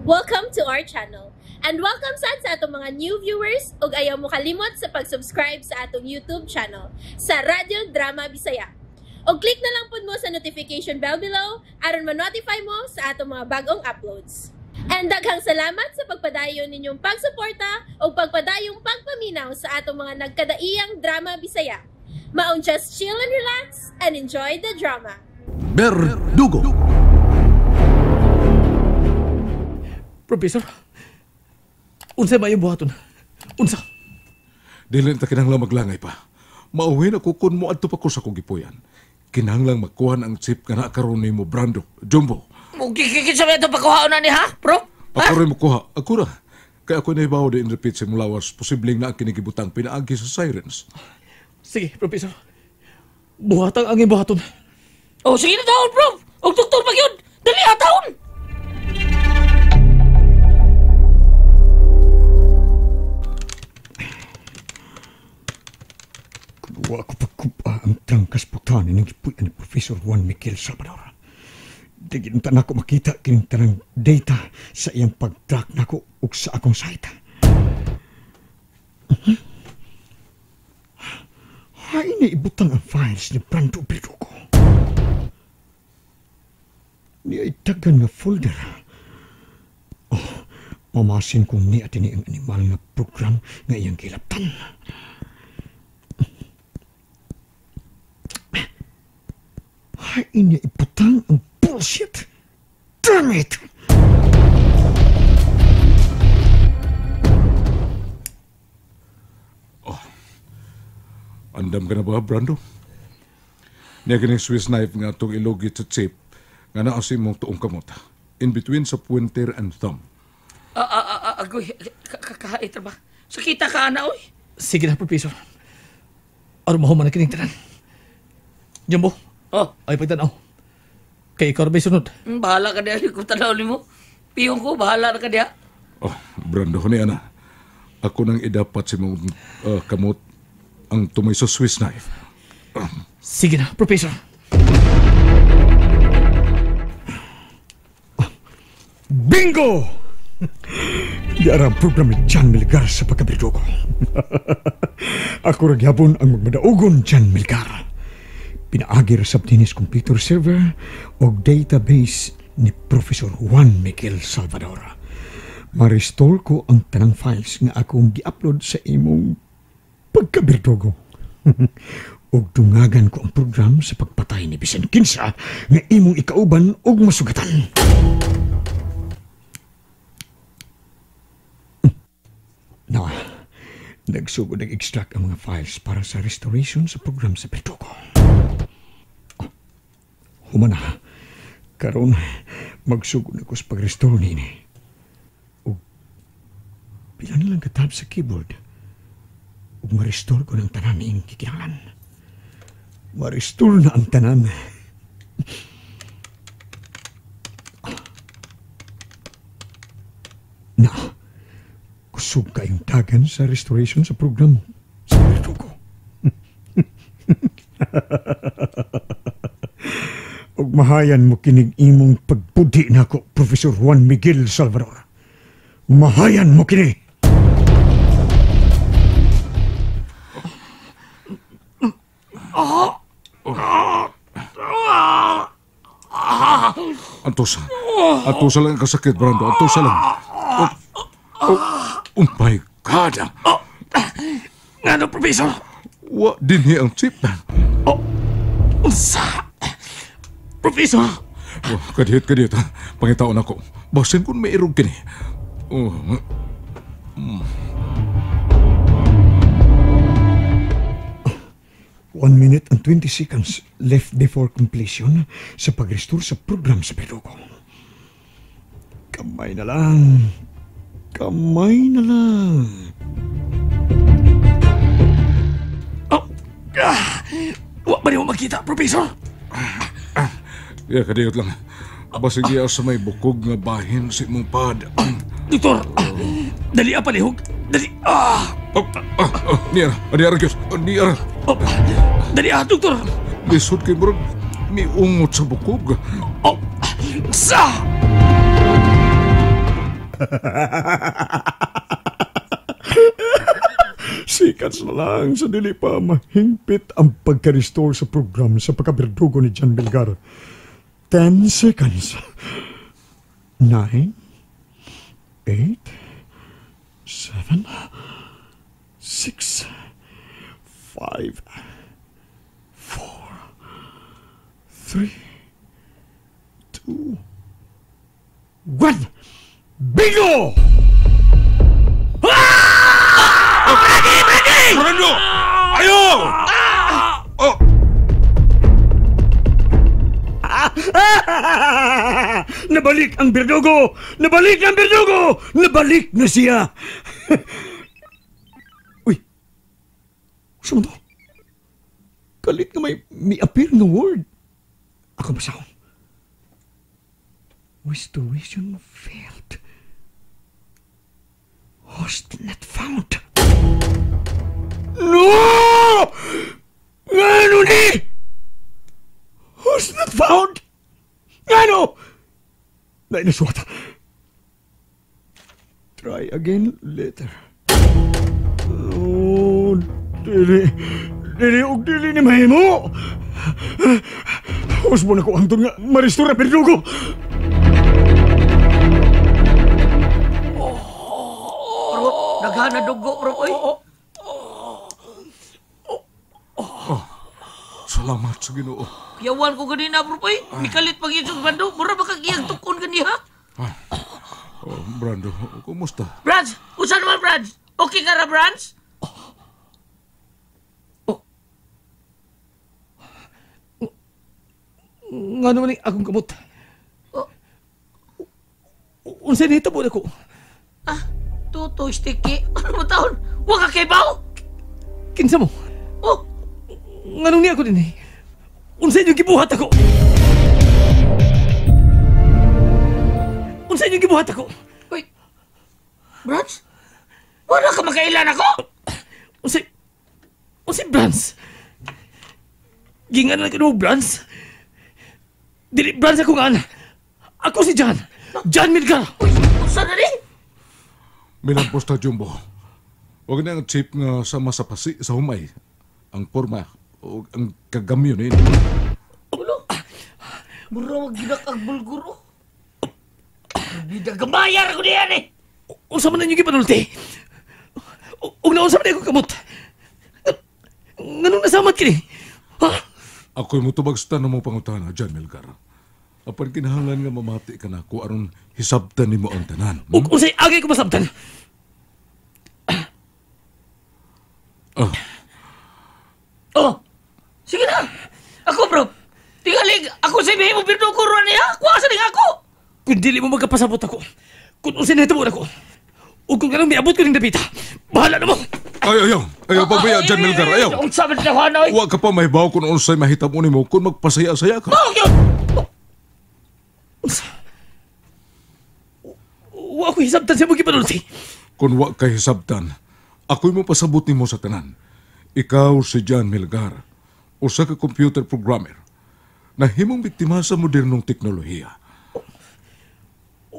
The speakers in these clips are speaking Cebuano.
Welcome to our channel. And welcome sad sa atong mga new viewers ug ayaw mo kalimot sa pag-subscribe sa atong YouTube channel sa Radyo Drama Bisaya. Og click na lang pud mo sa notification bell below aron ma-notify mo sa atong mga bagong uploads. And daghang salamat sa pagpadayon ninyong pagsuporta ug pagpadayong pagpaminaw sa atong mga nagkadaiyang drama Bisaya. Maong just chill and relax and enjoy the drama. Berdugo. Professor, unsa ba yung buhaton? Unsa? Dili ta kinahanglan maglangay pa. Mauwi na ko kun mo adto pa ko sa akong gipuyan. Kinahanglang makuha ang chip nga naa karon nimo Brando, Jumbo. Kinsa ba ito pagkuhaon na ni ha, bro? Ako rin mokuha. Ako ra. Kaya ako nahibaw di in repeat sa imong lawas, posibleng na ang kinigibutang pinaagi sa sirens. Sige, Professor. Buhatang ang iyong buhaton. Oh, sige na taon, bro. Og doktor pa yun. Dali ha, taon. Wa ko pagkupa ang trangkas putanin ng gipuy-an ni Professor Juan Miguel Salvador. Di gid unta nako makita kining tanang data sa iyang pag-track nako ug sa akong site. Hay ni ibutang ang files ni Brando Berdugo. Ni ay tagan nga folder. Oh, mamasin kung ni atini ang animal nga program nga iyang gilaptan. Ay, niya ibutang ang bullshit. Damn it! Oh. Andam ka na ba, Brando? Niya kining Swiss knife nga itong ilugit sa chip nga naa sa imong tuong kamot. In between sa pointer and thumb. Agoy, kakait ba? Sakita ka, ana, oy. Sige na, Professor. Aron mahuman na kining tanan. Jumbo. Oh. Ay, pagtanaw. Kay ikaw rin sunod. Bahala ka diya. Kung tanaw ni mo. Piyong ko, bahala na ka diya. Oh, Brando, ni ana. Ako nang idapat sa mong kamot ang tumay sa Swiss knife. Sige na, Professor. Bingo! Di ara ang program ni John Milgar sa pagkabirdugo. Ako ragyapon ang magmadaugon John Milgar. Pinaagi ra sab dinis computer server og database ni Professor Juan Miguel Salvador. Ma-restore ko ang tanang files nga akong gi-upload sa imong pagkabirdugo. Og dungagan ko ang program sa pagpatay ni bisan kinsa nga imong ikauban og masugatan. Nawa, nagsugod nag-extract ang mga files para sa restoration sa program sa Berdugo. Humana, karon magsugod na ko sa pag-restore niini. Og pila na lang katab sa keyboard ug ma-restore ko ng tanan niining kikinahanglan. Ma-restore na ang tanan. Na, kusog kayong dagan sa restoration sa program sa Berdugo. Ug mahayan mo kinig imong pagbudi nako, Professor Juan Miguel Salvador. Mahayan mo kini. Antosa. Antosa lang ang kasakit, Brando. Antosa lang. Oh, oh my God. Oh. Ngano, Professor? Wa dinhi ang chip. Oh. Unsa? Professor! Oh, kadiyot, kadiyot. Pangitaon ako. Basin kung may irog kini. Oh. Mm. 1 minute and 20 seconds left before completion sa pag-restore sa program sa Berdugo. Kamay na lang. Kamay na lang. Oh. Ah. Wa ba niyo makita, Professor? Ya, kadiyot lang. Basig iya sa may bukog nga bahin sa imong pad. Doktor, dali pa lihog. Dali. Ah. Oh, niya, niya, Gyos. Niya. Oh, dali doktor. Lisod kay murag miungot sa bukog. Oh, sa. Seconds na lang sa dili pa mahingpit ang pagka-restore sa program sa pagkaberdugo ni John Melgar. 10 seconds. 9, 8, 7, 6, 5, 4, 3, 2, 1. Bingo! Ah! Brando! Ayo! Oh! Nabalik ang berdugo! Nabalik ang berdugo! Nabalik na siya! Uy! Saan mo to? Kalit nga may appear nga word. Ako basahon. Restoration failed. Host not found. No! Ngano ni? Host not found? Ngano? Nainaswata. Try again later. Oh, dili. Dili og dili ni mahimo. Usbo na ko hangtod nga maristura berdugo. Bro, naghana dugo bro oy. Oh, salamat sa Ginoo. Yawan ko ganina bro oy. Mikalit pag isog Brando, mura ba kag iyang tukon ganiha? Oh, Brando, kumusta? Brans, usa naman Brans. Okay ka ra Brans? Oh. Nga naman akong kamot. Oh. Unsa nahitabo nako? Ah, tuto sticky. Ano mo taon? Wa ka kibaw? Kinsa mo? Oh. Nganong niya ako din eh? Unsa inyong gibuhat ako? Unsa inyong gibuhat ako? Uy, Brans? Wala ka makailan ako? Unsay Brans? Gingan lang ka mo, Brans? Dili Brans ako nga. Ako si John. John Melgar. Uy, unsa na ni? Milampos ta, Jumbo. Huwag na ang chip nga sama sa pasi sa humay. Ang forma o ang kagamyo na yun. Ulo? Mura maginak ang bulguro. Bida gamayar ko niyan eh. Unsa man ninyo gipanulti? Ug naunsa man ako kamot? Nganong nasamat kini? Ha? Ako'y mutubag sa tanong mo pangutana, John Melgar. Apan kinahanglan nga mamati ka na ko aron hisabtan nimo ang tanan. Ug unsay agay ko masabtan? Ah. Oh. Sige na. Ako bro. Tingalig ako sa mo berdugo ron niya. Kuha sa ning ako. Kung dili mo magkapasabot ako, kung unsay nahitabo nako, ug kung anong miabot ko ning dapita, bahala na mo. Ay, ayaw. Ayaw, pabaya, John Melgar, ayaw. Unsa man na oy? Wa ka pa mahibaw kung unsay mahitabo nimo kung magpasaya-saya ka. Mao gyud. Unsa? Wa ko hisabtan sa imong gipanulti. Kung wa ka hisabtan, ako'y mapasabot nimo sa tanan. Ikaw si John Melgar, usa ka computer programmer, na himong biktima sa modernong teknolohiya.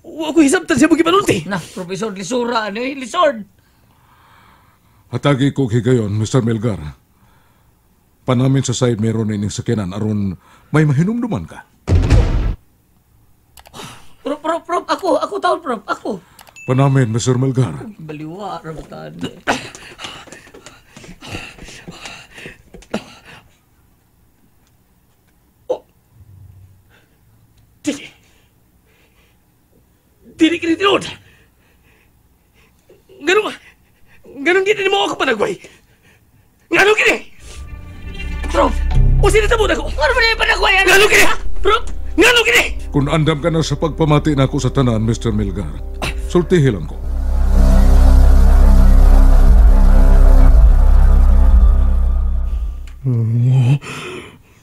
Wa ko hisabtan sa imong gipanulti. Na, Professor Lisura, ano eh, Lisord. Hatagi ko higayon, Mr. Melgar. Panamin sa side meron na ining sakyanan aron may mahinumduman ka. Prof, ako taon, Prof, ako. Panamin, Mr. Melgar. Baliwa, rambutan. Oh. Dili. Dili kini tinuod. Ganun gini mo ako panagway. Ganun gini! Prof! O sinatabo na ko? Ano ba na yung panagway? Ganun gini! Prof! Ganun gini! Kung andam ka na sa pagpamati na ako sa tanan, Mr. Melgar, sultihi lang ko.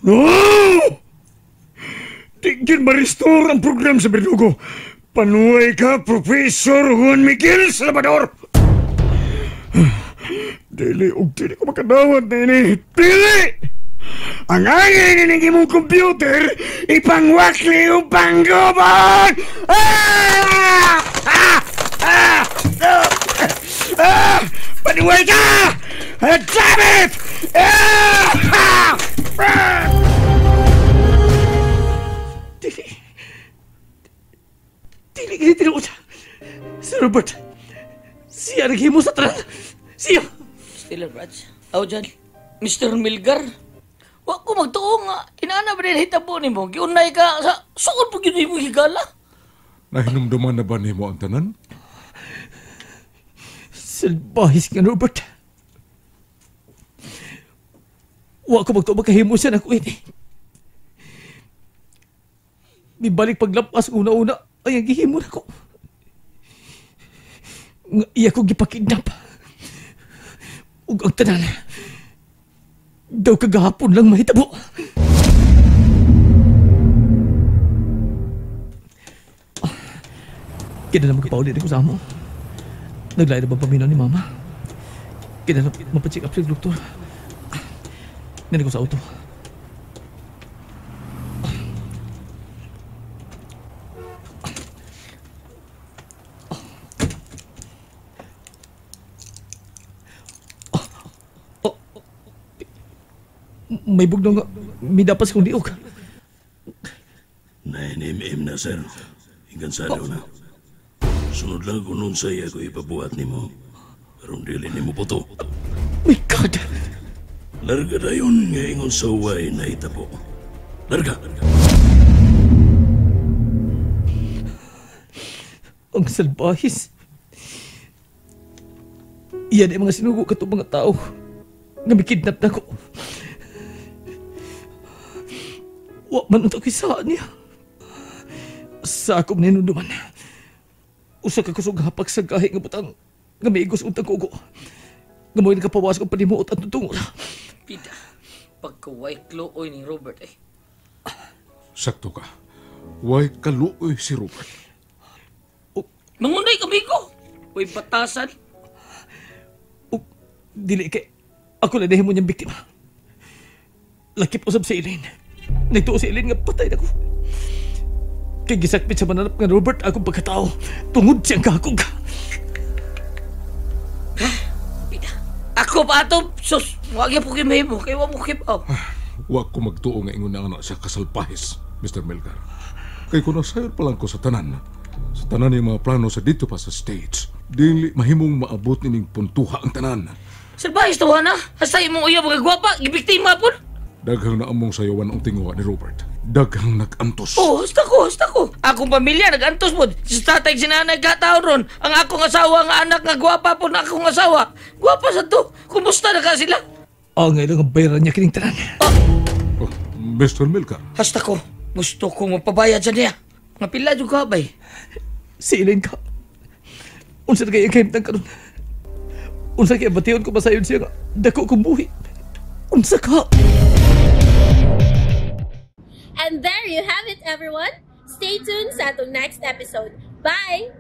No! Di ma-restore ang program sa berdugo. Panuay ka, Professor Juan Miguel Salvador! Dili og dili ko makadawat na ini. Dili! Ang angin ng imong computer, ipangwakli o pangguban! Ah! Ah! Damn it! Dili. Dili kini tinuod. Si Robert. Siya naghimo sa tanan. Siya. Stella Brad. Aw dyan, Mr. Milgar. Wa ko magtuo nga, inaana ba din hitabo nimo? Giunay ka sa suod po gyud nimo higala. Nahinumduman na ba nimo ang tanan? Salbahis nga, Robert. Wa ko magtuo makahimo siya na ko ini. Mibalik paglapas una-una ay ang gihimo na ko. Nga iya ko gipakidnap. Ug ang tanan daw kagahapon lang mahitabo. Kina na magpauli na ko sa amo. Naglain na ba paminaw ni Mama? Kina na mapacheck up sa doktor. Nana ko sa auto. May bugnaw nga, may dapas kong diog. 9mm na, sir. Ingansado na. Sunod lang kung nun sa'yo ako ipabuhat ni mo. Aron dili ni mo puto. My God! Larga na yun nga ingon sa uway na itapo. Larga! Ang salbahis. Iyan ay mga sinugo katong mga tao nga mikidnap na ko. Wa man unta ko'y saan niya. Sa akong ninunduman, usa ka kusog hapak sa gahi nga butang nga miigos untang kugo. Nga mo'y nakapawas kong panimuot at tutungol. Pida, pagkaway kluoy ni Robert eh. Sakto ka. Way kaluoy si Robert. Mangunay kami ko. Way batasan. O, dili kay ako na nahimo niyang biktima. Lakip usab si Elaine. Nagtuo si Elaine nga patay na ko. Kay gisakpit sa mananap nga Robert akong pagkatao. Tungod siyang kakog. Pida. Ako pa ato. Sus, wag po kimahimo. Kay wa mo kipaw. Wa ko magtuo nga ingon na anak siya kasalpahis, Mr. Melgar. Kay kung nasayon pa lang ko sa tanan yung mga plano sa dito pa sa States, dili mahimong maabot nining puntuha ang tanan. Salbahis tawa na. Hasta imong uyab mga gwapa, gibiktima po. Daghang naamong sayawan ang tinguha ni Robert. Daghang nag-antos. Oh, hasta ko, hasta ko. Akong pamilya nag-antos po. Si tatay, si nanay, katao ron. Ang akong asawa, ang anak nga gwapa po na akong asawa. Gwapa sa to. Kumusta na ka sila? Ang ilang ang bayaran niya kining tanan. Oh, Mr. Milcar. Hasta ko. Gusto kong mapabayad sa niya. Nga pila yung kabay. Si Elaine ka. Unsa na kayo kahimtang karon? Unsa kaya bation ko masayon siya nga dako kong buhi? Unsa ka? And there you have it, everyone. Stay tuned sa atong next episode. Bye!